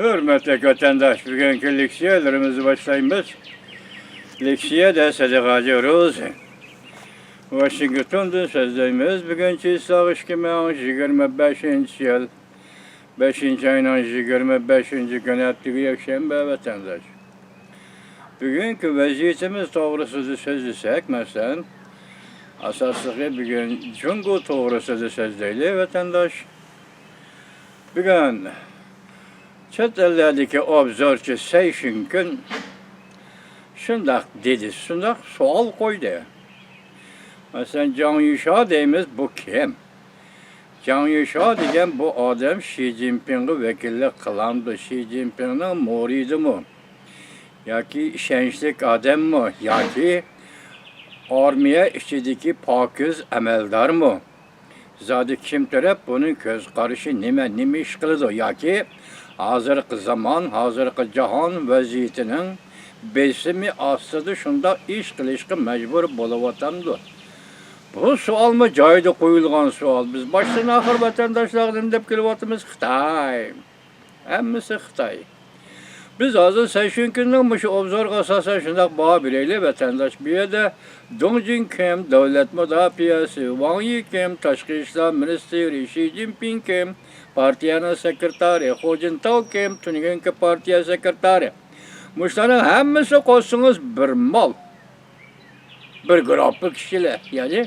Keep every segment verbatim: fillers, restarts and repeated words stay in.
ھۆرمەتلىك ۋەتەنداش، بۈگۈنكى لېكسىيەلىرىمىزنى باشلايمىز. لېكسىيەدە سەدىقە ھاجى روزى. ۋاشىنگتوندىن سۆزلەيمىز. بۈگۈن چىسلاغ ئىككى مىڭ يىگىرمە بەشىنچى يىل، بەشىنچى ئاينىڭ يىگىرمە بەشىنچى كۈنى، ھەپتىگە يەكشەنبە، ۋەتەنداش. بۈگۈنكى ۋەزىيىتىمىز توغرىسىدا سۆزلىسەك، مەسىلەن، ئاساسلىقى بۈگۈن جۇڭگو توغرىسىدا سۆزلەيلى، ۋەتەنداش. بۈگۈن چەت ئەللەردىكى ئوبزورچى سەي شىنكۈن شۇنداق دېدى، شۇنداق سوئال قويدى. مەسىلەن، جاڭ يۈشا دەيمىز، بۇ كىم؟ جاڭ يۈشا دېگەن بۇ ئادەم شى جىنپىڭغا ۋەكىللىك قىلامدۇ؟ شى جىنپىڭنىڭ مۇرىدىمۇ؟ ياكى ئىشەنچلىك ئادەممۇ؟ ياكى ئارمىيە ئىچىدىكى پاكىز ئەمەلدارمۇ؟ زادى كىم تەرەپ، بۇنىڭ كۆز قارىشى نېمە، نېمە ئىش قىلىدۇ؟ ياكى ھازىرقى زامان، ھازىرقى جاھان ۋەزىيىتىنىڭ بېسىمى ئاستىدا شۇنداق ئىش قىلىشقا مەجبۇر بولۇۋاتامدۇ؟ بۇ سوئالمۇ جايىدا قويۇلغان سوئال. بىز باشتىن ئاخىر ۋەتەنداشلارغا نېمە دەپ كېلىۋاتىمىز؟ خىتاي. ھەممىسى خىتاي. بىز ھازىر سەي شىنكۈننىڭ مۇشۇ ئوبزورىغا ئاساسەن شۇنداق باھا بېرەيلى، ۋەتەنداش. بۇ يەردە دۇڭ جىڭ كىم، دۆلەت مۇداپىئەسى، ۋاڭ يى كىم، تاشقى ئىشلار مىنىستىرى، شى جىنپىڭ كىم، پارتىيەنىڭ سېكرېتارى، خۇ جىنتاۋ كىم، تۈنۈگۈنكى پارتىيە سېكرېتارى. مۇشۇلارنىڭ ھەممىسى قوشسىڭىز بىر مال. بىر گۇرۇپپا كىشىلەر، يەنى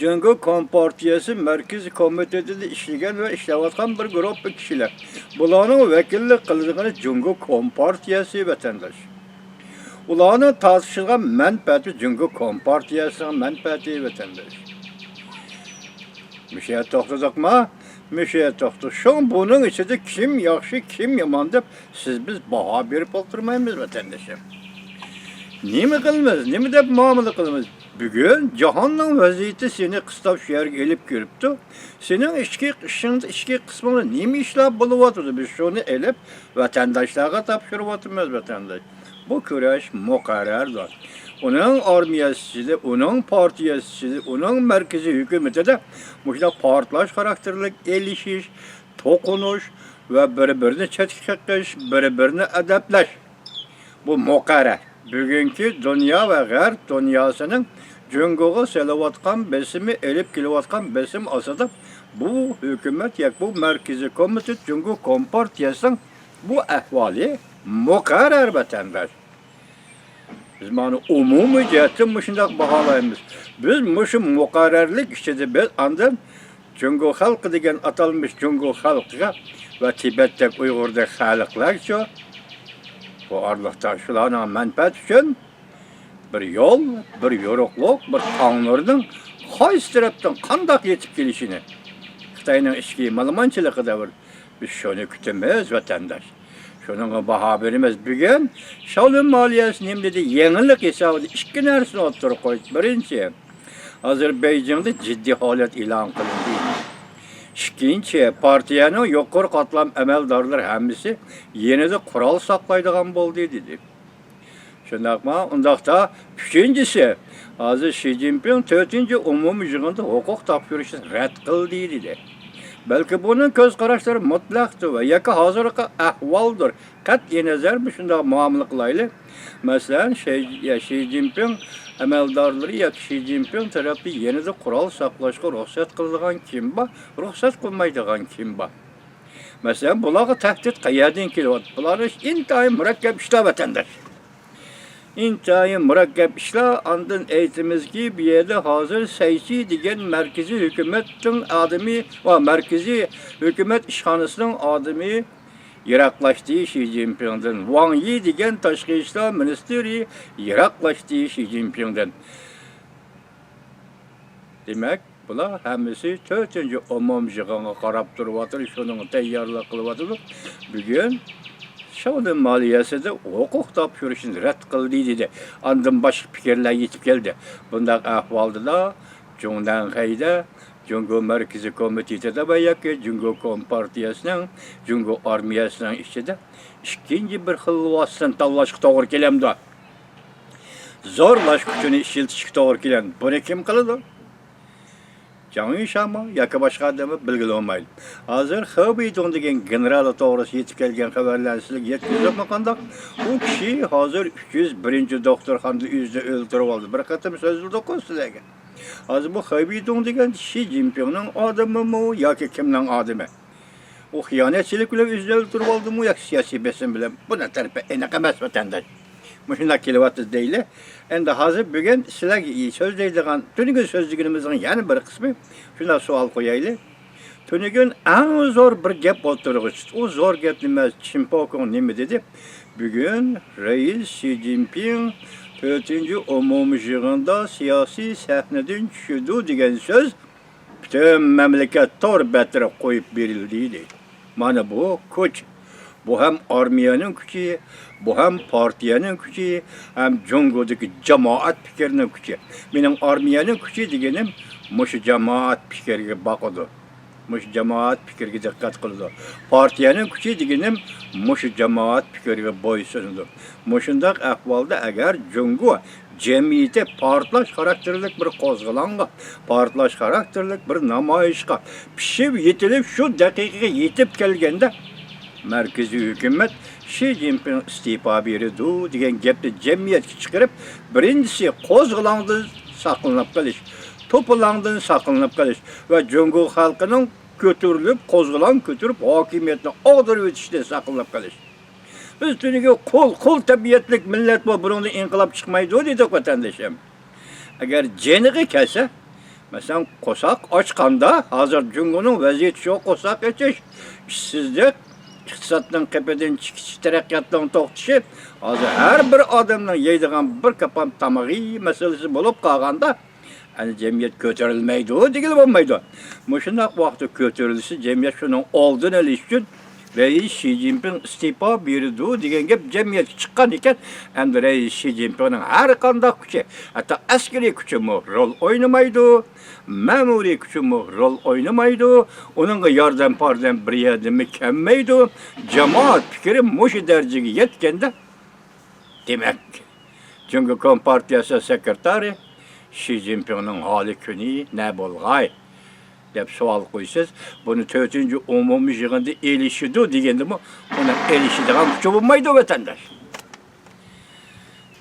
جۇڭگو كومپارتىيەسى مەركىزىي كومىتېتىدا ئىشلىگەن ۋە ئىشلەۋاتقان بىر گۇرۇپپا كىشىلەر. بۇلارنىڭ ۋەكىللىك قىلىدىغىنى جۇڭگو كومپارتىيەسى، ۋەتەنداش. ئۇلارنىڭ تارتىشىدىغان مەنپەئەتى جۇڭگو كومپارتىيەسىنىڭ مەنپەئەتى، ۋەتەنداش. مۇشۇ يەردە توختىدۇقما؟ مۇشۇ يەردە توختىدۇق. شۇڭا بۇنىڭ ئىچىدە كىم ياخشى، كىم يامان دەپ سىز بىز باھا بېرىپ ئولتۇرمايمىز، ۋەتەندىشىم. نېمە قىلىمىز؟ نېمە دەپ مۇئامىلە قىلىمىز؟ بۈگۈن جاھاننىڭ ۋەزىيىتى سېنى قىستاپ شۇ يەرگە ئېلىپ كىرىپتۇ. سېنىڭ ئىچكى ئىشىڭدا، ئىچكى قىسمىڭدا نېمە ئىشلار بولۇۋاتىدۇ؟ بىز شۇنى ئېلىپ ۋەتەنداشلارغا تاپشۇرۇۋاتىمىز، ۋەتەنداش. بۇ كۈرەش مۇقەررەردۇر. ئۇنىڭ ئارمىيەسى ئىچىدە، ئۇنىڭ پارتىيەسى ئىچىدە، ئۇنىڭ مەركىزىي ھۆكۈمىتىدە مۇشۇنداق پارتلاش خاراكتېرلىك ئېلىشىش، توقۇنۇش ۋە بىر-بىرىنى چەتكە قېقىش، بىر-بىرىنى ئەدەپلەش. بۇ مۇقەررەر. بۈگۈنكى دۇنيا ۋە غەرب دۇنياسىنىڭ جۇڭگوغا سېلىۋاتقان بېسىمى، ئېلىپ كېلىۋاتقان بېسىم ئاستىدا بۇ ھۆكۈمەت ياكى بۇ مەركىزىي كومىتېت جۇڭگو كومپارتىيەسىنىڭ بۇ ئەھۋالى مۇقەررەر، ۋەتەنداش. بىز مانا ئومۇمىي جەھەتتىن مۇشۇنداق باھالايمىز. بىز مۇشۇ مۇقەررەرلىك ئىچىدە بىز ئاندىن جۇڭگو خەلقى دېگەن ئاتالمىش جۇڭگو خەلقىگە ۋە تىبەتتەك ئۇيغۇردەك خەلقلەرچۇ؟ بۇ ئارىلىقتا شۇلارنىڭ مەنپەئەتى ئۈچۈن بىر يول، بىر يورۇقلۇق، بىر تاڭ نۇرىنىڭ قايسى تەرەپتىن قانداق يېتىپ كېلىشىنى، خىتاينىڭ ئىچكى مالىمانچىلىقىدا بىر، بىز شۇنى كۈتىمىز، ۋەتەنداش. شۇنىڭغا باھا بېرىمىز. بۈگۈن شاۋلىن مالىيەسى نېمە دېدى؟ يېڭىلىق ھېسابىدا ئىككى نەرسىنى ئوتتۇرىغا قويدى. بىرىنچى، ھازىر بېيجىڭدا جىددىي ھالەت ئېلان قىلىندى. ئىككىنچى، پارتىيەنىڭ يۇقىرى قاتلام ئەمەلدارلىرى ھەممىسى يېنىدا قورال ساقلايدىغان بولدى، دېدى. شۇنداقمۇ؟ ئۇنداقتا ئۈچىنچىسى، ھازىر شى جىنپىڭ تۆتىنچى ئومۇمىي يىغىندا ھوقۇق تاپشۇرۇشنى رەت قىلدى، دېدى. بەلكى بۇنىڭ كۆز قاراشلىرى مۇتلەقتۇر ۋە ياكى ھازىرقى ئەھۋالدۇر. قەتئىينەزەر، مۇشۇنداق مۇئامىلە قىلايلى. مەسىلەن، شى، يا شى جىنپىڭ ئەمەلدارلىرى ياكى شى جىنپىڭ تەرەپتىن يېنىدا قورال ساقلاشقا رۇخسەت قىلىدىغان كىم بار، رۇخسەت قىلمايدىغان كىم بار؟ مەسىلەن، بۇلارغا تەھدىت قەيەردىن كېلىۋاتىدۇ؟ بۇلار ئىنتايىن مۇرەككەپ ئىشلار، ۋەتەنداش. ئىنتايىن مۇرەككەپ ئىشلار. ئاندىن ئېيتىمىزكى، بۇ يەردە ھازىر سەيچى دېگەن مەركىزىي ھۆكۈمەتنىڭ ئادىمى ۋە مەركىزىي ھۆكۈمەت ئىشخانىسىنىڭ ئادىمى يىراقلاشتى شى جىنپىڭدىن. ۋاڭ يى دېگەن تاشقى ئىشلار مىنىستىرى يىراقلاشتى شى جىنپىڭدىن. دېمەك، بۇلار ھەممىسى تۆتىنچى ئومۇمىي يىغىنغا قاراپ تۇرۇۋاتىدۇ، شۇنىڭغا تەييارلىق قىلىۋاتىدۇ. بۈگۈن شاۋلىن مالىيەسىدە ھوقۇق تاپشۇرۇشنى رەت قىلدى، دېدى. ئاندىن باشقا پىكىرلەر يېتىپ كەلدى. بۇنداق ئەھۋالدىلا جۇڭدەنخەيدە جۇڭگو مەركىزىي كومىتېتىدا ۋە ياكى جۇڭگو كومپارتىيەسىنىڭ، جۇڭگو ئارمىيەسىنىڭ ئىچىدە ئىككىنچى بىر خىل ۋاسىتىنى تاللاشقا توغرا كېلەمدۇ؟ زورلاش كۈچىنى ئىشلىتىشكە توغرا كېلەمدۇ؟ بۇنى كىم قىلىدۇ؟ جاڭ يۈشامۇ ياكى باشقا ئادەممۇ بىلگىلى بولمايدۇ. ھازىر خېۋ بىدۇڭ دېگەن گېنېرال توغرىسىدا يېتىپ كەلگەن خەۋەرلەرنى سىلەرگە يەتكۈزۈپمۇ قانداق؟ ئۇ كىشى ھازىر ئۈچ يۈز بىرىنچى دوختۇرخانىدا ئۆزىنى ئۆلتۈرۈۋالدى. بىر قېتىم سۆزلىدۇققۇ سىلەرگە. ھازىر بۇ خېۋ بىدۇڭ دېگەن شى جىنپىڭنىڭ ئادىمىمۇ ياكى كىمنىڭ ئادىمى؟ ئۇ خىيانەتچىلىك بىلەن ئۆزىنى ئۆلتۈرۈۋالدىمۇ ياكى سىياسىي بېسىم بىلەن؟ بۇنىڭ تەرىپى ئېنىق ئەمەس، ۋەتەنداش. مۇشۇنداق كېلىۋاتىدۇ دەيلى. ئەمدى ھازىر بۈگۈن سىلەرگە سۆزلەيدىغان، تۈنۈگۈن سۆزلىگىنىمىزنىڭ يەنە بىر قىسمى، شۇنداق سوئال قويايلى. تۈنۈگۈن ئەڭ زور بىر گەپ ئوتتۇرىغا چىقتى. ئۇ زور گەپ نېمە؟ چىن پوكۇڭ نېمە دېدى؟ بۈگۈن رەئىس شى جىنپىڭ تۆتىنچى ئومۇمىي يىغىندا سىياسىي سەھنىدىن چۈشىدۇ دېگەن سۆز پۈتۈن مەملىكەت تور بەتلىرىگە قويۇپ بېرىلدى، دېدى. مانا بۇ كۈچ. بۇ ھەم ئارمىيەنىڭ كۈچى، بۇ ھەم پارتىيەنىڭ كۈچى، ھەم جۇڭگودىكى جامائەت پىكرىنىڭ كۈچى. مېنىڭ ئارمىيەنىڭ كۈچى دېگىنىم مۇشۇ جامائەت پىكرىگە باقىدۇ. مۇشۇ جامائەت پىكرىگە دىققەت قىلىدۇ. پارتىيەنىڭ كۈچى دېگىنىم مۇشۇ جامائەت پىكرىگە بويسۇنىدۇ. مۇشۇنداق ئەھۋالدا ئەگەر جۇڭگو جەمئىيىتى پارتلاش خاراكتېرلىك بىر قوزغىلاڭغا، پارتلاش خاراكتېرلىك بىر نامايىشقا پىشىپ يېتىلىپ، شۇ دەقىقىگە يېتىپ كەلگەندە، مەركىزىي ھۆكۈمەت شى جىنپىڭ ئىستېپا بېرىدۇ دېگەن گەپنى جەمئىيەتكە چىقىرىپ، بىرىنچىسى قوزغىلاڭدىن ساقلىنىپ قېلىش، توپىلاڭدىن ساقلىنىپ قېلىش ۋە جۇڭگو خەلقىنىڭ كۆتۈرۈلۈپ، قوزغىلاڭ كۆتۈرۈپ، ھاكىمىيەتنى ئاغدۇرۇۋېتىشتىن ساقلىنىپ قېلىش. بىز تۈنۈگۈن قۇل، قۇل تەبىئەتلىك مىللەتمۇ، بۇنىڭدىن ئىنقىلاب چىقمايدۇ دېدۇق، ۋەتەندىشىم. ئەگەر جېنىغا كەلسە، مەسىلەن، قورساق ئاچقاندا، ھازىر جۇڭگونىڭ ۋەزىيىتى شۇ، قورساق ئېچىش، ئىشسىزلىق، ئىقتىسادنىڭ قېپىدىن چېكىشى، تەرەققىياتنىڭ توختىشى، ھازىر ھەر بىر ئادەمنىڭ يەيدىغان بىر كاپام تامىقى مەسىلىسى بولۇپ قالغاندا، ئەنە جەمئىيەت كۆتۈرۈلمەيدۇ دېگىلى بولمايدۇ. مۇشۇنداق ۋاقىتتا كۆتۈرۈلسە، جەمئىيەت شۇنىڭ ئالدىنى ئېلىش ئۈچۈن رەئىس شى جىنپىڭ ئىستېپا بېرىدۇ دېگەن گەپ جەمئىيەتكە چىققان ئىكەن، ئەمدى رەئىس شى جىنپىڭنىڭ ھەر قانداق كۈچى، ھەتتا ئەسكىرىي كۈچىمۇ رول ئوينىمايدۇ، مەمۇرىي كۈچىمۇ رول ئوينىمايدۇ، ئۇنىڭغا ياردەم پاردەم بىر يەردىنمۇ كەلمەيدۇ، جامائەت پىكرى مۇشۇ دەرىجىگە يەتكەندە، دېمەك، جۇڭگو كومپارتىيەسى سېكرېتارى شى جىنپىڭنىڭ ھالى كۈنى نە بولغاي؟ دەپ سوئال قويىسىز. بۇنى تۆتىنچى ئومۇمىي يىغىندا ئېلىشىدۇ دېگەندىمۇ، ئۇنىڭ ئېلىشىدىغان كۈچى بولمايدۇ، ۋەتەنداش.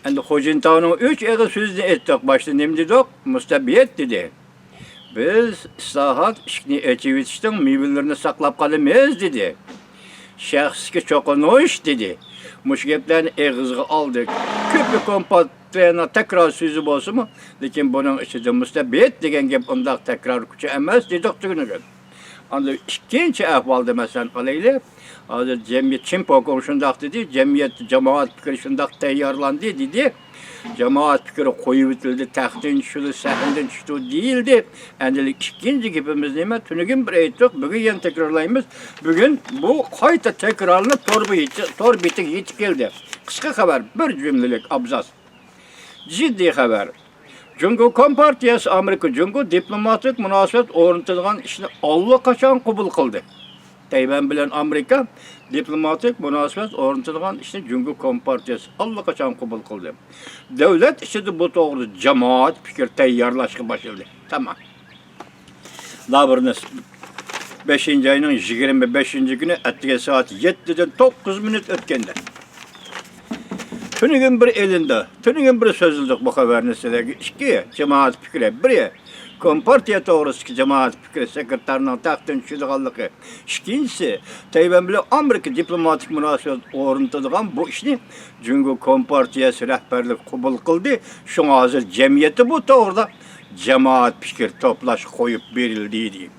ئەمدى خۇجىنتاۋنىڭ ئۈچ ئېغىز سۆزىنى ئېيتتۇق. باشتا نېمە دېدۇق؟ مۇستەبىت دېدى. بىز ئىسلاھات ئىشىكنى ئېچىۋېتىشنىڭ مېۋىلىرىنى ساقلاپ قالىمىز دېدى. شەخسكە چوقۇنۇش دېدى. مۇشۇ گەپلەرنى ئېغىزغا ئالدى. كۆپى كومپارتىيەنىڭ تەكرار سۆزى بولسىمۇ، لېكىن بۇنىڭ ئىچىدە مۇستەبىت دېگەن گەپ ئۇنداق تەكرار كۈچى ئەمەس دېدۇق تۈگۈنۈگۈن. ئاندىن ئىككىنچى ئەھۋالدا مەسىلەن قىلايلى. ھازىر جەمئىيەت، چىن پوكۇڭ شۇنداق دېدى، جەمئىيەت، جامائەت پىكرى شۇنداق تەييارلاندى دېدى. جامائەت پىكرى قويۇۋېتىلدى، تەختتىن چۈشىدۇ، سەھنىدىن چۈشىدۇ دېيىلدى. ئەمدى ئىككىنچى گېپىمىز نېمە؟ تۈنۈگۈن بىر ئېيتتۇق، بۈگۈن يەنە تەكرارلايمىز. بۈگۈن بۇ قايتا تەكرارلىنىپ تور بېتى-، تور بېتىگە يېتىپ كەلدى. قىسقا خەۋەر، بىر جۈملىلىك ئابزاس. جىددىي خەۋەر. جۇڭگو كومپارتىيەسى ئامېرىكا جۇڭگو دىپلوماتىك مۇناسىۋەت ئورنىتىدىغان ئىشنى ئاللىقاچان قوبۇل قىلدى. تەيۋەن بىلەن ئامېرىكا دىپلوماتىك مۇناسىۋەت ئورنىتىدىغان ئىشنى جۇڭگو كومپارتىيەسى ئاللىقاچان قوبۇل قىلدى. دۆلەت ئىچىدە بۇ توغرىدا جامائەت پىكىر تەييارلاشقا باشلىدى. تامام. لابىرنى بەشىنچى ئاينىڭ يىگىرمە بەشىنچى كۈنى ئەتىگەن سائەت يەتتىدىن توققۇز مىنۇت ئۆتكەندە، تۈنۈگۈن بىر ئېلىندى، تۈنۈگۈن بىر سۆزلىدۇق بۇ خەۋەرنى سىلەرگە. ئىككى، جامائەت پىكرى. بىرى، كومپارتىيە توغرىسىدىكى جامائەت پىكرى سېكرېتارىنىڭ تەختتىن چۈشىدىغانلىقى. ئىككىنچىسى، تەيۋەن بىلەن ئامېرىكا دىپلوماتىك مۇناسىۋەت ئورنىتىدىغان بۇ ئىشنى جۇڭگو كومپارتىيەسى رەھبەرلىكى قوبۇل قىلدى. شۇڭا ھازىر جەمئىيەتتە بۇ توغرىدا جامائەت پىكىر توپلاشقا قويۇپ بېرىلدى، دېدى.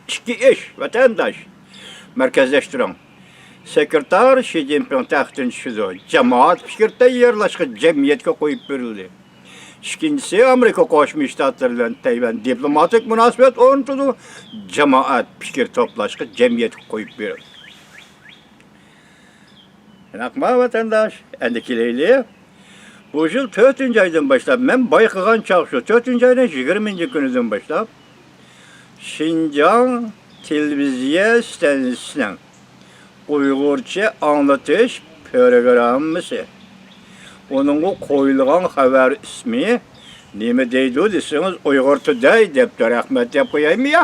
ئىككى ئىش، ۋەتەنداش، مەركەزلەشتۈرۈڭ. سېكرېتار شى جىنپىڭ تەختتىن چۈشىدۇ. جامائەت پىكىر تەييارلاشقا جەمئىيەتكە قويۇپ بېرىلدى. ئىككىنچىسى، ئامېرىكا قوشما شتاتلىرى بىلەن تەيۋەن دىپلوماتىك مۇناسىۋەت ئورنىتىدۇ. جامائەت پىكىر توپلاشقا جەمئىيەتكە قويۇپ بېرىلدى. شۇنداقما، ۋەتەنداش؟ ئەمدى كېلەيلى. بۇ يىل تۆتىنچى ئايدىن باشلاپ، مەن بايقىغان چاغ شۇ، تۆتىنچى ئاينىڭ يىگىرمىنچى كۈنىدىن باشلاپ، شىنجاڭ تېلېۋىزىيە ئىستانسىسىنىڭ ئۇيغۇرچە ئاڭلىتىش پروگراممىسى، ئۇنىڭغا قويۇلغان خەۋەر ئىسمى نېمە دەيدۇ دېسىڭىز، ئۇيغۇر تۇدەي دەپتۇ، رەھمەت دەپ قويايمۇ يا؟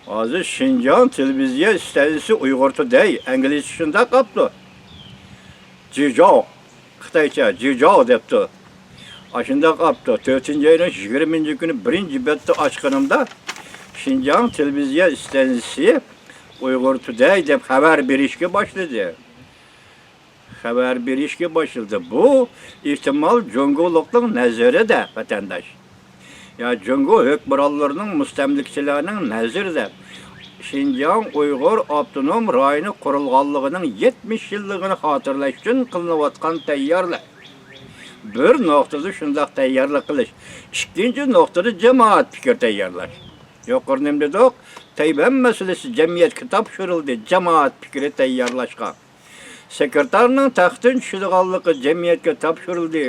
ھازىر شىنجاڭ تېلېۋىزىيە ئىستانسىسى ئۇيغۇر تۇدەي، ئىنگلىزچە شۇنداق قاپتۇ. جىجاۋ، خىتايچە جىجاۋ دەپتۇ. ئاشۇنداق قاپتۇ. تۆتىنچى ئاينىڭ يىگىرمىنچى كۈنى بىرىنچى بەتتە ئاچقىنىمدا، شىنجاڭ تېلېۋىزىيە ئىستانسىسى ئۇيغۇر تۇدەي دەپ خەۋەر بېرىشكە باشلىدى. خەۋەر بېرىشكە باشلىدى. بۇ، ئېھتىمال، جۇڭگولۇقنىڭ نەزىرىدە، ۋەتەنداش. يا جۇڭگو ھۆكمرانلىرىنىڭ، مۇستەملىكىچىلەرنىڭ نەزىرىدە شىنجاڭ ئۇيغۇر ئاپتونوم رايونى قۇرۇلغانلىقىنىڭ يەتمىش يىللىقىنى خاتىرىلەش ئۈچۈن قىلىنىۋاتقان تەييارلىق. بىر نۇقتىدا شۇنداق تەييارلىق قىلىش، ئىككىنچى نۇقتىدا جامائەت پىكرى تەييارلاش. يۇقىرى نېمە دېدۇق؟ تەيۋەن مەسىلىسى جەمئىيەتكە تاپشۇرۇلدى، جامائەت پىكرى تەييارلاشقا. سېكرېتارنىڭ تەختتىن چۈشىدىغانلىقى جەمئىيەتكە تاپشۇرۇلدى،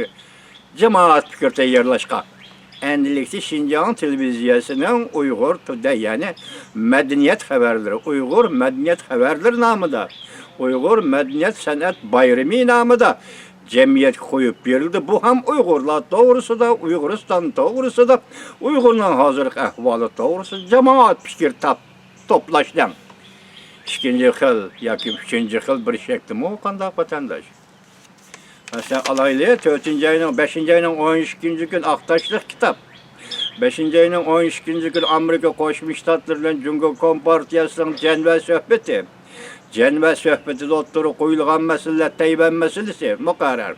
جامائەت پىكرى تەييارلاشقا. ئەمدىلىكتە شىنجاڭ تېلېۋىزىيەسىنىڭ ئۇيغۇر تۇدەي، يەنى مەدەنىيەت خەۋەرلىرى، ئۇيغۇر مەدەنىيەت خەۋەرلىرى نامىدا، ئۇيغۇر مەدەنىيەت سەنئەت بايرىمى نامىدا جەمئىيەتكە قويۇپ بېرىلدى. بۇ ھەم ئۇيغۇرلار توغرىسىدا، ئۇيغۇرىستان توغرىسىدا، ئۇيغۇرنىڭ ھازىرقى ئەھۋالى توغرىسىدا جامائەت پىكىر تاپ-، توپلاشنىڭ ئىككىنچى خىل ياكى ئۈچىنچى خىل بىر شەكلىمۇ قانداق، ۋەتەنداش؟ مەسىلەن، ئالايلى، تۆتىنچى ئاينىڭ، بەشىنچى ئاينىڭ ئون ئىككىنچى كۈنى ئاق تاشلىق كىتاب. بەشىنچى ئاينىڭ ئون ئىككىنچى كۈنى ئامېرىكا قوشما شتاتلىرى بىلەن جۇڭگو كومپارتىيەسىنىڭ جەنۋە سۆھبىتى. جەنۋە سۆھبىتىدە ئوتتۇرىغا قويۇلغان مەسىلىلەر تەيۋەن مەسىلىسى، مۇقەررەر.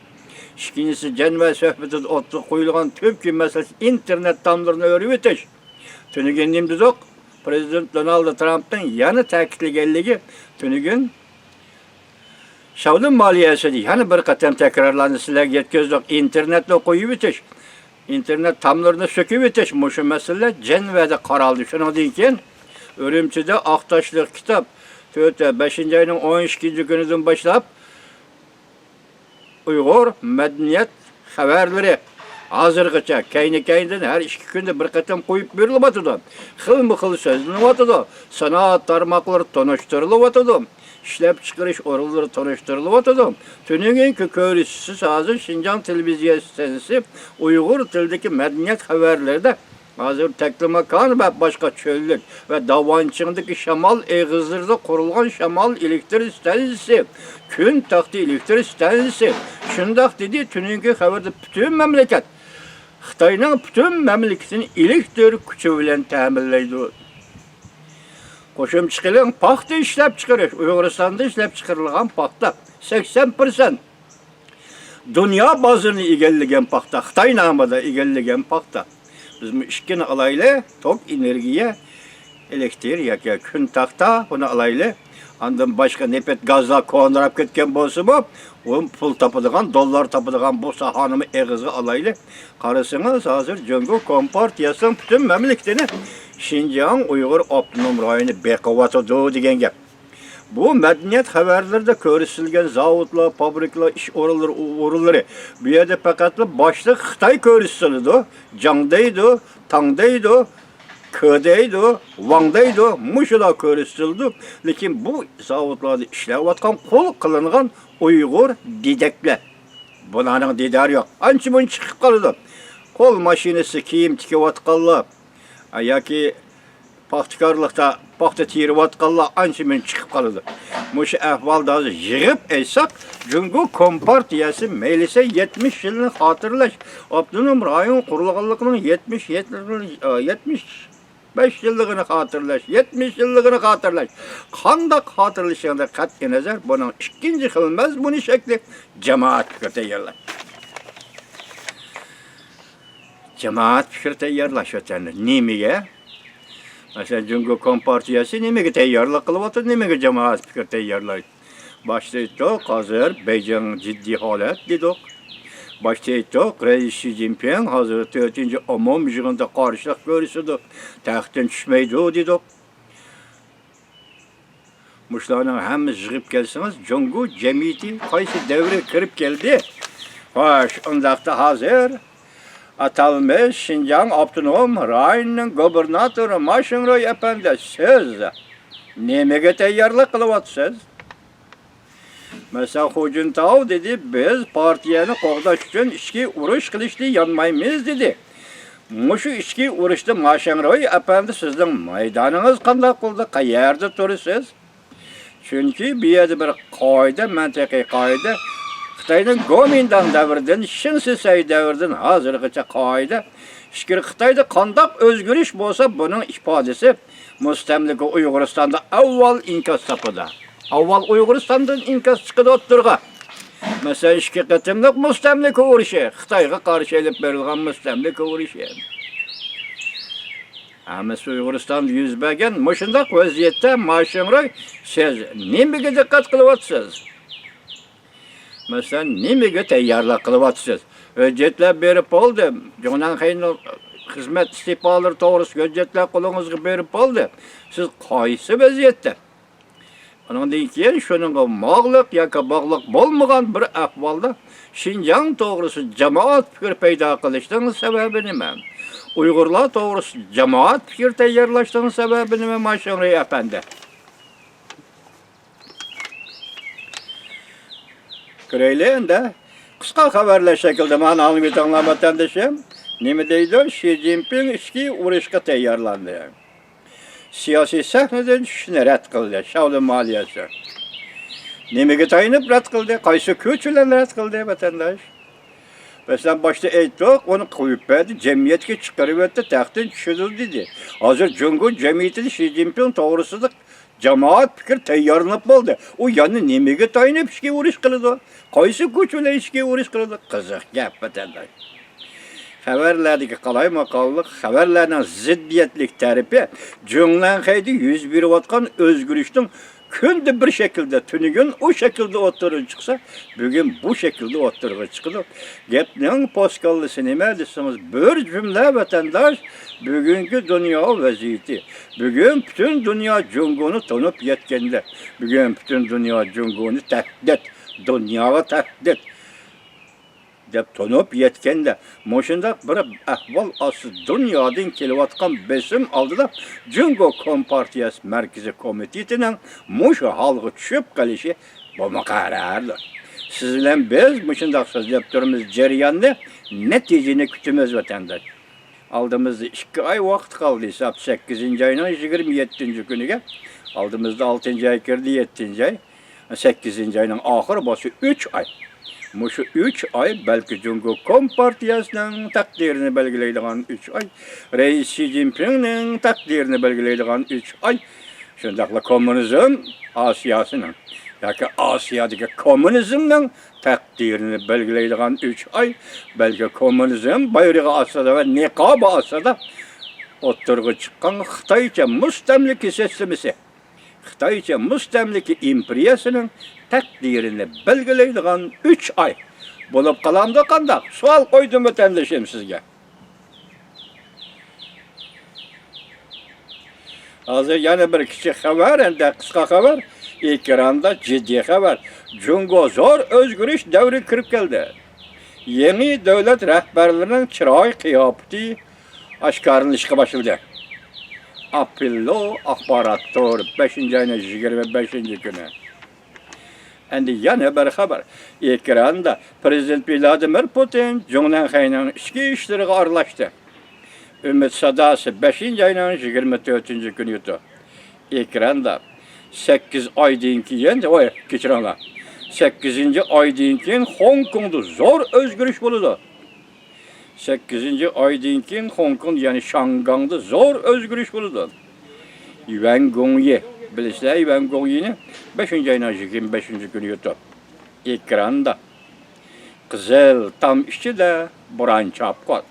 ئىككىنچىسى، جەنۋە سۆھبىتىدە ئوتتۇرىغا قويۇلغان تۈركىي مەسىلىسى ئىنتېرنېت تاملىرىنى ئۆرۈۋېتىش. تۈنۈگۈن نېمە دېدۇق؟ پرېزىدېنت دونالد ترامپنىڭ يەنە تەكىتلىگەنلىكى، تۈنۈگۈن شاۋلىن مالىيەسىدە يەنە بىر قېتىم تەكرارلاندى، سىلەرگە يەتكۈزدۇق، ئىنتېرنېتنى قويۇۋېتىش، ئىنتېرنېت تاملىرىنى سۆكۈۋېتىش، مۇشۇ مەسىلىلەر جەنۋەدە قارالدى. شۇنىڭدىن كېيىن ئۈرۈمچىدە ئاق تاشلىق كىتاب، تۆت، بەشىنچى ئاينىڭ ئون ئىككىنچى كۈنىدىن باشلاپ، ئۇيغۇر مەدەنىيەت خەۋەرلىرى ھازىرغىچە كەينى-كەينىدىن ھەر ئىككى كۈندە بىر قېتىم قويۇپ بېرىلىۋاتىدۇ. خىلمۇ خىل سۆزلىنىۋاتىدۇ. سانائەت تارماقلىرى تونۇشتۇرۇلۇۋاتىدۇ. ئىشلەپچىقىرىش ئورۇنلىرى تونۇشتۇرۇلۇۋاتىدۇ. تۈنۈگۈنكى كۆرۈشۈشىمىز ھازىر شىنجاڭ تېلېۋىزىيە ئىستانسىسى ئۇيغۇر تىلىدىكى مەدەنىيەت خەۋەرلىرىدە ھازىر تەكلىماكان ۋە باشقا چۆللۈك ۋە داۋانچىڭدىكى شامال ئېغىزلىرىدا قۇرۇلغان شامال ئېلېكتر ئىستانسىسى، كۈن تاختى ئېلېكتر ئىستانسىسى. شۇنداق دېدى، تۈنۈگۈنكى خەۋەردە پۈتۈن مەملىكەت، خىتاينىڭ پۈتۈن مەملىكىتىنى ئېلېكتر كۈچى بىلەن تەمىنلەيدۇ. قوشۇمچە قىلىڭ، پاختا ئىشلەپچىقىرىش، ئۇيغۇرىستاندا ئىشلەپچىقىرىلغان پاختا سەكسەن پىرسەنت. دۇنيا بازىرىنى ئىگىلىگەن پاختا، خىتاي نامىدا ئىگىلىگەن پاختا. بىزمۇ ئىككىنى ئالايلى، توك، ئېنېرگىيە، ئېلېكتر ياكى كۈن تاختا، بۇنى ئالايلى. ئاندىن باشقا نېفىت، گازلار كونىراپ كەتكەن بولسىمۇ، ئۇ پۇل تاپىدىغان، دوللار تاپىدىغان بۇ ساھەنىمۇ ئېغىزغا ئالايلى. قارىسىڭىز، ھازىر جۇڭگو كومپارتىيەسىنىڭ پۈتۈن مەملىكىتىنى شىنجاڭ ئۇيغۇر ئاپتونوم رايونى بېقىۋاتىدۇ دېگەن گەپ. بۇ مەدەنىيەت خەۋەرلىرىدە كۆرسىتىلگەن زاۋۇتلار، فابرىكىلار، ئىش ئورۇنلىرى، ئورۇنلىرى، بۇ يەردە پەقەتلا باشلىق خىتاي كۆرسىتىلىدۇ، جاڭ دەيدۇ، تاڭ دەيدۇ، كې دەيدۇ، ۋاڭ دەيدۇ، مۇشۇلار كۆرسىتىلىدۇ. لېكىن بۇ زاۋۇتلاردا ئىشلەۋاتقان، قۇل قىلىنغان ئۇيغۇر دېدەكلەر. بۇلارنىڭ دىدارى يوق. ئانچە مۇنچە چىقىپ قالىدۇ. قول ماشىنىسى، كىيىم تىكىۋاتقانلار ياكى پاختىكارلىقتا پاختا تېرىۋاتقانلار ئانچە مۇنچە چىقىپ قالىدۇ. مۇشۇ ئەھۋالدا ھازىر يىغىپ ئېيتساق، جۇڭگو كومپارتىيەسى مەيلىسە يەتمىش يىلنى خاتىرىلەش، ئاپتونوم رايون قۇرۇلغانلىقىنىڭ يەتمىش، يەتمىش بەش يىللىقىنى خاتىرىلەش، يەتمىش يىللىقىنى خاتىرىلەش. قانداق خاتىرىلىشىڭدىن قەتئىينەزەر، بۇنىڭ ئىككىنچى خىل مەزمۇنى شەكلى جامائەت پىكرى تەييارلاش. جامائەت پىكرى تەييارلاش ۋەتەندە نېمىگە؟ مەسىلەن، جۇڭگو كومپارتىيەسى نېمىگە تەييارلىق قىلىۋاتىدۇ، نېمىگە جامائەت پىكرى تەييارلايدۇ؟ باشتا ئېيتتۇق، ھازىر بېيجىڭ جىددىي ھالەت دېدۇق. باشتا ئېيتتۇق، رەئىس شى جىنپىڭ ھازىر تۆتىنچى ئومۇم يىغىندا قارشىلىق كۆرسىتىدۇ، تەختتىن چۈشمەيدۇ دېدۇق. مۇشۇلارنىڭ ھەممىسى يىغىپ كەلسىڭىز، جۇڭگو جەمئىيىتى قايسى دەۋرگە كىرىپ كەلدى؟ خوش، ئۇنداقتا ھازىر ئاتالمىش شىنجاڭ ئاپتونوم رايونىنىڭ گۇبېرناتورى ما شىڭرۇي ئەپەندى، سىز نېمىگە تەييارلىق قىلىۋاتىسىز؟ مەسىلەن، خۇ جىنتاۋ دېدى، بىز پارتىيەنى قوغداش ئۈچۈن ئىچكى ئۇرۇش قىلىشنى يانمايمىز دېدى. مۇشۇ ئىچكى ئۇرۇشتا ماشەڭرۇي ئەپەندى، سىزنىڭ مەيدانىڭىز قانداق بولدى؟ قەيەردە تۇرىسىز؟ چۈنكى بۇ يەردە بىر قائىدە، مەنتىقىي قائىدە، خىتاينىڭ گومىنداڭ دەۋرىدىن، شېڭ شىسەي دەۋرىدىن ھازىرغىچە قائىدە، ئىچكىرى خىتايدا قانداق ئۆزگىرىش بولسا، بۇنىڭ ئىپادىسى مۇستەملىكە ئۇيغۇرىستاندا ئاۋۋال ئىنكاس تاپىدۇ. ئاۋۋال ئۇيغۇرىستاندىن ئىنكاس چىقىدۇ ئوتتۇرىغا. مەسىلەن، ئىككى قېتىملىق مۇستەملىكە ئۇرۇشى، خىتايغا قارشى ئېلىپ بېرىلغان مۇستەملىكە ئۇرۇشى. ھەممىسى ئۇيغۇرىستاندا يۈز بەرگەن مۇشۇنداق ۋەزىيەتتە ماشىڭرۇي، سىز نېمىگە دىققەت قىلىۋاتىسىز؟ مەسىلەن، نېمىگە تەييارلىق قىلىۋاتىسىز؟ ھۆججەتلەر بېرىپ بولدى. جۇڭنەنخېينىڭ خىزمەت ئىستېپالىرى توغرىسىدا ھۆججەتلەر قولىڭىزغا بېرىپ بولدى. سىز قايسى ۋەزىيەتتە؟ ئۇنىڭدىن كېيىن شۇنىڭغا مۇئاقىلىق ياكى باغلىق بولمىغان بىر ئەھۋالدا شىنجاڭ توغرىسىدا جامائەت پىكرى پەيدا قىلىشنىڭ سەۋەبى نېمە؟ ئۇيغۇرلار توغرىسىدا جامائەت پىكرى تەييارلاشنىڭ سەۋەبى نېمە، ماشىڭرۇي ئەپەندى؟ كۆرەيلى ئەمدى. قىسقا خەۋەرلەر شەكلىدە مانا ئاڭلىۋېتىڭلار، ۋەتەندىشىم. نېمە دەيدۇ؟ شى جىنپىڭ ئىچكى ئۇرۇشقا تەييارلاندى. سىياسىي سەھنىدىن چۈشۈشنى رەت قىلدى. شاۋلىن مالىيەسى. نېمىگە تايىنىپ رەت قىلدى؟ قايسى كۈچ بىلەن رەت قىلدى، ۋەتەنداش؟ مەسىلەن، باشتا ئېيتتۇق، ئۇنى قويۇپ بەردى، جەمئىيەتكە چىقىرىۋەتتى، تەختتىن چۈشۈردى دېدى. ھازىر جۇڭگو جەمئىيىتىدە شى جىنپىڭ توغرىسىدا جامائەت پىكرى تەييارلىنىپ بولدى. ئۇ يەنە نېمىگە تايىنىپ ئىچكى ئۇرۇش قىلىدۇ؟ قايسى كۈچ بىلەن ئىچكى ئۇرۇش قىلىدۇ؟ قىزىق گەپ، ۋەتەنداش. خەۋەرلەردىكى قالايمىقانلىق، خەۋەرلەرنىڭ زىددىيەتلىك تەرىپى جۇڭنەنخەيدە يۈز بېرىۋاتقان ئۆزگىرىشنىڭ كۈندە بىر شەكىلدە، تۈنۈگۈن ئۇ شەكىلدە ئوتتۇرىغا چىقسا، بۈگۈن بۇ شەكىلدە ئوتتۇرىغا چىقىدۇ. گەپنىڭ پوسكاللىسى نېمە دېسىڭىز، بىر جۈملە ۋەتەنداش، بۈگۈنكى دۇنيا ۋەزىيىتى، بۈگۈن پۈتۈن دۇنيا جۇڭگونى تونۇپ يەتكەندە، بۈگۈن پۈتۈن دۇنيا جۇڭگونى تەھدىت، دۇنياغا تەھدىت دەپ تونۇپ يەتكەندە، مۇشۇنداق بىر ئەھۋال ئاستىدا دۇنيادىن كېلىۋاتقان بېسىم ئالدىدا جۇڭگو كومپارتىيەسى مەركىزىي كومىتېتىنىڭ مۇشۇ ھالغا چۈشۈپ قېلىشى بۇمۇ قەرەلدۇر. سىز بىلەن بىز مۇشۇنداق سۆزلەپ تۇرىمىز، جەرياننى، نەتىجىنى كۈتىمىز، ۋەتەنداش. ئالدىمىزدا ئىككى ئاي ۋاقىت قالدى، ھېساب سەككىزىنچى ئاينىڭ يىگىرمە يەتتىنچى كۈنىگە. ئالدىمىزدا ئالتىنچى ئاي كىردى، يەتتىنچى ئاي. سەككىزىنچى ئاينىڭ ئاخىرى بولسا ئۈچ ئاي. مۇشۇ ئۈچ ئاي بەلكى جۇڭگو كومپارتىيەسىنىڭ تەقدىرىنى بەلگىلەيدىغان ئۈچ ئاي، رەئىس شى جىنپىڭنىڭ تەقدىرىنى بەلگىلەيدىغان ئۈچ ئاي، شۇنداقلا كوممۇنىزم ئاسىياسىنىڭ ياكى ئاسىيادىكى كوممۇنىزمنىڭ تەقدىرىنى بەلگىلەيدىغان ئۈچ ئاي، بەلكى كوممۇنىزم بايرىقى ئاستىدا ۋە نىقابى ئاستىدا ئوتتۇرىغا چىققان خىتايچە مۇستەملىكە سىستېمىسى، خىتايچە مۇستەملىكە ئىمپېرىيەسىنىڭ تەقدىرىنى بەلگىلەيدىغان ئۈچ ئاي بولۇپ قالامدۇ قانداق؟ سوئال قويدۇم ۋەتەندىشىم سىزگە. ھازىر يەنە بىر كىچىك خەۋەر، ئەمدى قىسقا خەۋەر، ئېكراندا جىددىي خەۋەر. جۇڭگو زور ئۆزگىرىش دەۋرىگە كىرىپ كەلدى. يېڭى دۆلەت رەھبەرلىرىنىڭ چىراي قىياپىتى ئاشكارىلىنىشقا باشلىدى. ئاپېللو ئاخبارات تور، بەشىنچى ئاينىڭ يىگىرمە بەشىنچى كۈنى. ئەمدى يەنە بىر خەۋەر. ئېكراندا پىرېزىدېنت ۋلادىمىر پۇتىن جۇڭنەنخەينىڭ ئىچكى ئىشلىرىغا ئارىلاشتى. ئۈمىد ساداسى، بەشىنچى ئاينىڭ يىگىرمە تۆتىنچى كۈنى يوتۇ. ئېكراندا سەككىز ئايدىن كېيىن، ۋاي، كەچۈرۈڭلار. سەككىزىنچى ئايدىن كېيىن خوڭكوڭدا زور ئۆزگىرىش بولىدۇ. سەككىزىنچى ئايدىن كېيىن خوڭكوڭ، يەنى شاڭگاڭدا زور ئۆزگىرىش بولىدۇ. يۈەن گۇڭيى، بىلىسىلەر يۈەن گۇڭيىنى، بەشىنچى ئاينىڭ يىگىرمە بەشىنچى كۈنى يوتۇ. ئېكراندا قىزىل تام ئىچىدە بوران چاپقۇن.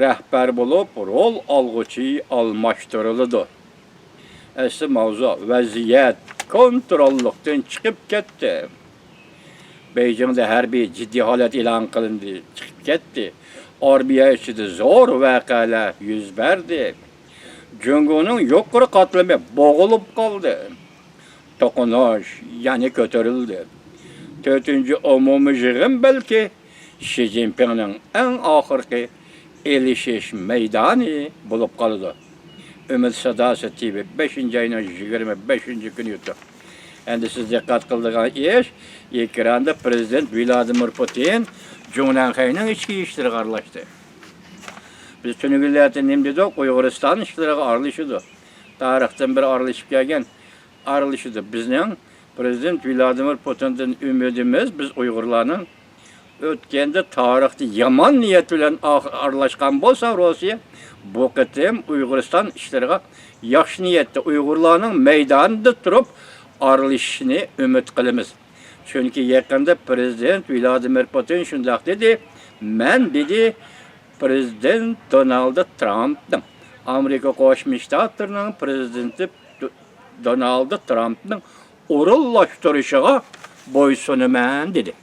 رەھبەر بولۇپ رول ئالغۇچى ئالماشتۇرۇلىدۇ. ئەسلى ماۋزۇ، ۋەزىيەت كونتروللۇقتىن چىقىپ كەتتى. بېيجىڭدا ھەربىي جىددىي ھالەت ئېلان قىلىندى، چىقىپ كەتتى. ئارمىيە ئىچىدە زور ۋەقەلەر يۈز بەردى. جۇڭگونىڭ يۇقىرى قاتلىمى بوغۇلۇپ قالدى. توقۇنۇش يەنە كۆتۈرۈلدى. تۆتىنچى ئومۇمىي يىغىن بەلكى شى جىنپىڭنىڭ ئەڭ ئاخىرقى ئېلىشىش مەيدانى بولۇپ قالىدۇ. ئۈمىد ساداسى تىۋى، بەشىنچى ئاينىڭ يىگىرمە بەشىنچى كۈنى يوتۇ. ئەمدى سىز دىققەت قىلىدىغان ئىش، ئېكراندا پىرېزىدېنت ۋلادىمىر پۇتىن جۇڭنەنخەينىڭ ئىچكى ئىشلىرىغا ئارىلاشتى. بىز تۈنۈگۈنلەردە نېمە دېدۇق؟ ئۇيغۇرىستان ئىشلىرىغا ئارىلىشىدۇ. تارىختىن بېرى ئارىلىشىپ كەلگەن، ئارىلىشىدۇ. بىزنىڭ پرېزىدېنت ۋلادىمىر پۇتىندىن ئۈمىدىمىز، بىز ئۇيغۇرلارنىڭ ئۆتكەندە تارىختا يامان نىيەت بىلەن ئا-، ئارىلاشقان بولسا روسىيە، بۇ قېتىم ئۇيغۇرىستان ئىشلىرىغا ياخشى نىيەتتە، ئۇيغۇرلارنىڭ مەيدانىدا تۇرۇپ ئارىلىشىشىنى ئۈمىد قىلىمىز. چۈنكى يېقىندا پرېزىدېنت ۋلادىمىر پۇتىن شۇنداق دېدى، مەن دېدى، پرېزىدېنت دونالد ترامپنىڭ، ئامېرىكا قوشما شتاتلىرىنىڭ پرېزىدېنتى دو-، دونالد ترامپنىڭ ئورۇنلاشتۇرۇشىغا بويسۇنىمەن دېدى.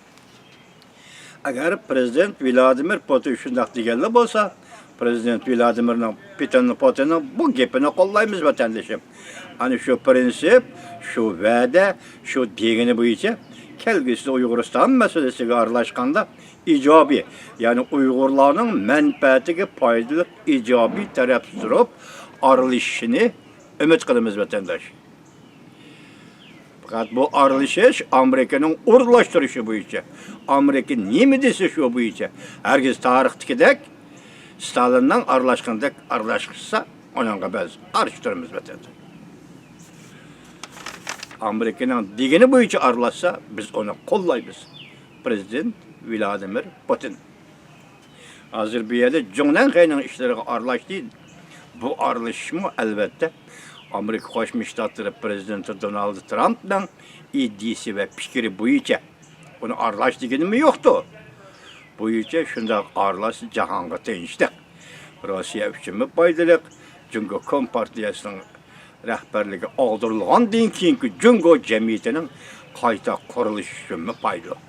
ئەگەر پرېزىدېنت ۋلادىمىر پۇتىن شۇنداق دېگەنلا بولسا، پرېزىدېنت ۋلادىمىرنىڭ، پۇتىن، پۇتىننىڭ بۇ گېپىنى قوللايمىز، ۋەتەندىشىم. ئەنە شۇ پىرىنسىپ، شۇ ۋەدە، شۇ دېگىنى بويىچە كەلگۈسىدە ئۇيغۇرىستان مەسىلىسىگە ئارىلاشقاندا ئىجابىي، يەنى ئۇيغۇرلارنىڭ مەنپەئەتىگە پايدىلىق ئىجابىي تەرەپ تۇرۇپ ئارىلىشىشىنى ئۈمىد قىلىمىز، ۋەتەنداش. پەقەت بۇ ئارىلىشىش ئامېرىكىنىڭ ئورۇنلاشتۇرۇشى بويىچە، ئامېرىكا نېمە دېسە شۇ بويىچە، ھەرگىز تارىختىكىدەك ستالىننىڭ ئارىلاشقىنىدەك ئارىلاشقىسا، ئۇنىڭغا بىز قارشى تۇرىمىز، ۋەتەنداش. ئامېرىكىنىڭ دېگىنى بويىچە ئارىلاشسا، بىز ئۇنى قوللايمىز. پرېزىدېنت ۋلادىمىر پۇتىن. ھازىر بۇ يەردە جۇڭنەن خېينىڭ ئىشلىرىغا ئارىلاشتى. بۇ ئارىلىشىشمۇ، ئەلۋەتتە، ئامېرىكا قوشما شتاتلىرى پرېزىدېنتى دونالد ترامپنىڭ ئىدىيىسى ۋە پىكرى بويىچە، ئۇنى ئارىلاش دېگىنىمۇ يوقتۇ. بويىچە شۇنداق ئارىلاشسا جاھانغا تىنچلىق، روسىيە ئۈچۈنمۇ پايدىلىق، جۇڭگو كومپارتىيەسىنىڭ رەھبەرلىكى ئاغدۇرۇلغاندىن كېيىنكى جۇڭگو جەمئىيىتىنىڭ قايتا قۇرۇلۇشى ئۈچۈنمۇ پايدىلىق.